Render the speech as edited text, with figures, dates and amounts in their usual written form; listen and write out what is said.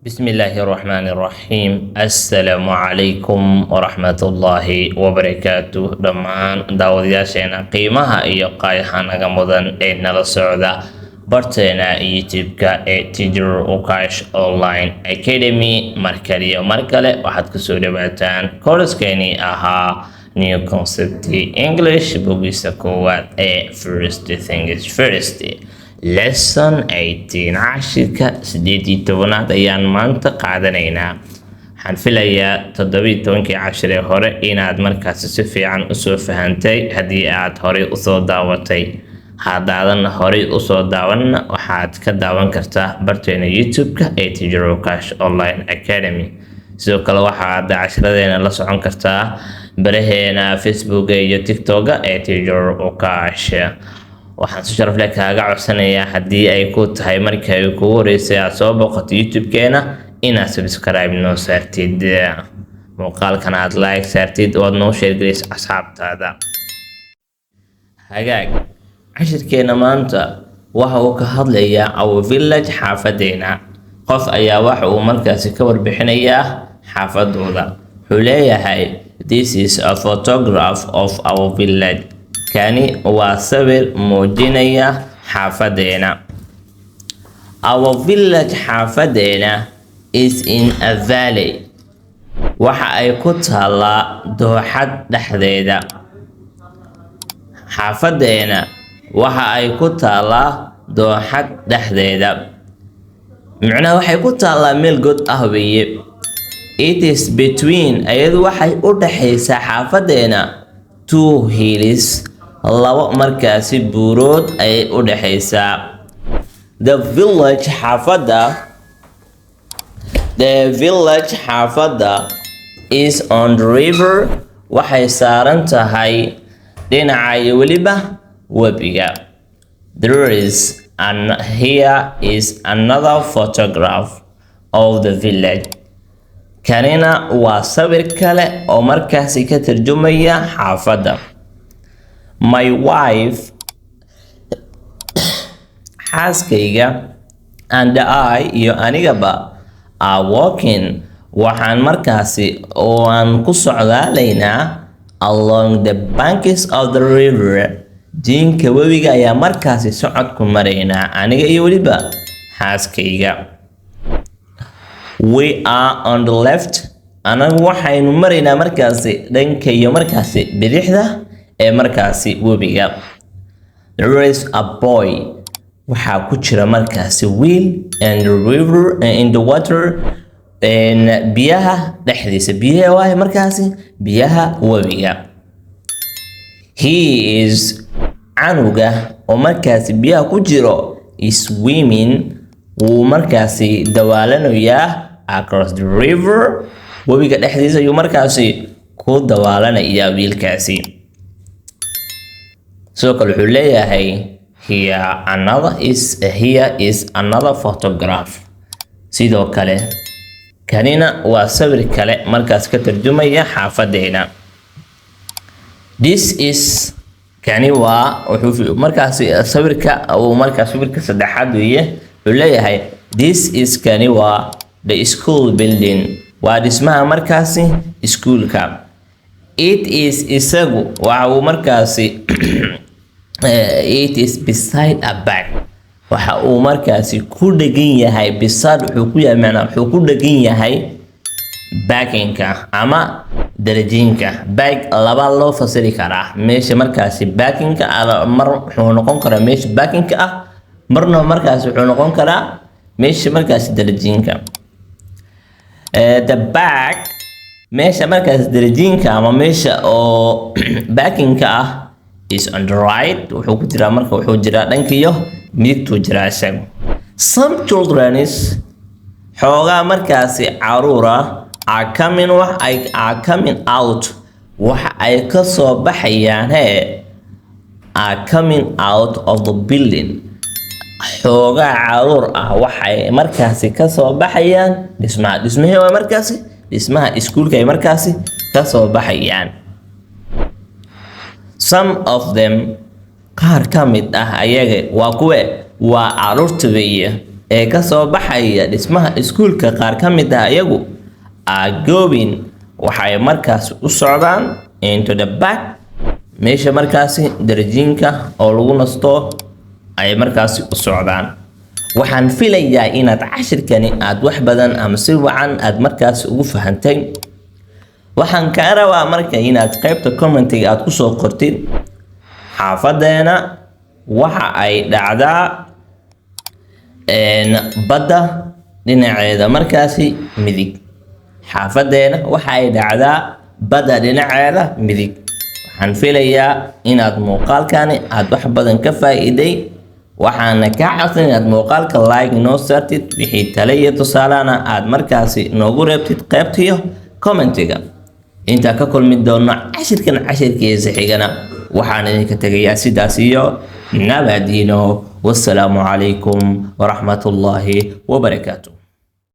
Bismillaahi raxmaani raxiim. Assalaamu calaykum waraxmatullaahi wabarakaatu. Dhammaan daawadayaasheena qiimaha iyo qaayaha naga mudan ee nala socda barteena YouTube-ka ee Teacher Ukash Online Academy, mar kaliyo mar kale waxaad kusoo dhawaataan kooraskeenii ahaa New Concept English, bogiisa koowaad ee First Things First, Lesson 18. Cashirka 18aad ayaan maanta qaadanaynaa. Waxaan filayaa 17kii cashir ee hore inaad markaasi si fiican usoo fahantay haddii aad horey usoo daawatay. Haddaadan horey usoo daawanna, waxaad ka daawan kartaa barteena YouTube-ka ee Teacher Ukash Online Academy. Sidoo kale waxaad cashiradeena la socon kartaa baraheena Facebooka iyo TikToka ee Teacher Ukash. Waxaan si sharaf leh kaaga codsanayaa, haddii ay ku tahay markii ay kugu horeysay aad soo booqato YouTube-keena, inaad subscribe noo saartid, muuqaalkan aad like saartid oo aad noo share garayso asxaabtaada. Hagaag, cashirkeena maanta waxa uu ka hadlayaa our village, xaafadeena. Qof ayaa waxa uu markaasi ka warbixinayaa xaafadooda. Wuxuu leeyahay: "This is a photograph of our village." Kani waa sawir muujinaya xaafadeena. Our village, xaafadeena, is in a valley, waxa ay ku taalaa dooxad dhexdeeda. Xaafadeena waxa ay ku taalaa dooxad dhexdeeda, micnaha waxay ku taalaa meel god ah weeye. It is between, ayadu waxay u dhaxaysaa xaafadeena, two hills, labo markaasi buurood ayay u dhaxaysaa. The village, xaafadda, the village, xaafadda, is on the river, waxay saaran tahay dhinaca iyo weliba webiga. There is an Here is another photograph of the village. Kanina waa sawir kale oo markaasi ka tarjumaya xaafadda. My wife, xaaskayga, and I, iyo anigaba, are walking, waxaan markaasi oo aan ku socdaalaynaa, along the banks of the river, jiinka webiga ayaa markaasi socod ku maraynaa, aniga iyo weliba xaaskayga. We are on the left, anagu waxaynu maraynaa markaasi dhanka iyo markaasi bidixda ee markaasi webiga. There is a boy, waxaa ku jira markaasi wiil, and the river, in the water, biyaha dhexdiisa. Biyaha waaye markaasi biyaha webiga. He is, canuga oo markaasi biyaha ku jiro, is swimming, wuu markaasi dawaalanayaa, across the river, webiga dhexdiisa ayuu markaasi ku dawaalanayaa wiilkaasi. Sidoo kale wuxuu leeyahay: Here is another photograph." Sidoo kale kanina waa sawir kale markaas ka tarjumaya xaafadeena. This is, kani waa, wuxuu markaasi sawirka uu markaas sawirka saddexaad weeye. Wuxuu leeyahay: "This is," kani waa, "the school building," waa dhismaha markaasi iskuulka. It is, isagu waxa uu markaasi, it is beside a park, waxa uu markaasi ku dhegan yahay. Beside wuxuu ku yahay, macnaa wuxuu ku dhegan yahay parking-ka ama darajiinka. Park laba loo fasiri karaa: meesha markaasi parking-ka, mar wuxuu noqon karaa meesha parking-ka ah, marna markaasi wuxuu noqon karaa meesha markaasi darajiinka. The park, meesha markaas darajiinka ama meesha oo parking-ka ah, is on the right, wuxuu ku jiraa marka, wuxuu jiraa dhankiyo midigtuu jiraa isagu. Some children is, xoogaa markaasi caruura, are coming, wax ay, are coming out, waxa ay ka soo baxayaan hee, are coming out of the building, xoogaa caruur ah waxay markaasi kasoo baxayaan dhismaha. Dhismahee waa markaasi? Dhismaha iskuulka ay markaasi kasoo baxayaan. Some of them, qaar ka mid ah ayaga, waa kuwe? Waa caruurta weeye. ee kasoo baxaya dhismaha iskuulka qaar ka mid ah iyagu are going, waxay markaasi u socdaan, into the park, meesha markaasi darjiinka oo lagu nasto ay markaasi u socdaan. Waxaan filayaa inaad cashirkani aad wax badan ama si wacan aad markaasi ugu fahantay. Waxaan kaa rabaa marka inaad qaybta commentiga aad kusoo qortid: "Xaafadeena waxa ay dhacdaa badda dhinaceeda markaasi midig. Xaafadeena waxa ay dhacdaa badda dhinaceeda midig." Waxaan filayaa inaad muuqaalkani aad wax badan ka faa'iiday, waxaana kaa codsan inaad muuqaalka like noo saartid, wixii tale iyo tusaalena aad markaasi noogu reebtid qaybtiyo commentiga. Intaa ka kulmi doono cashirkan cashirkiisa xigana, waxaan idinka tegayaa sidaas iyo nabadiino. Wassalaamu calaykum waraxmatullaahi wabarakaatu.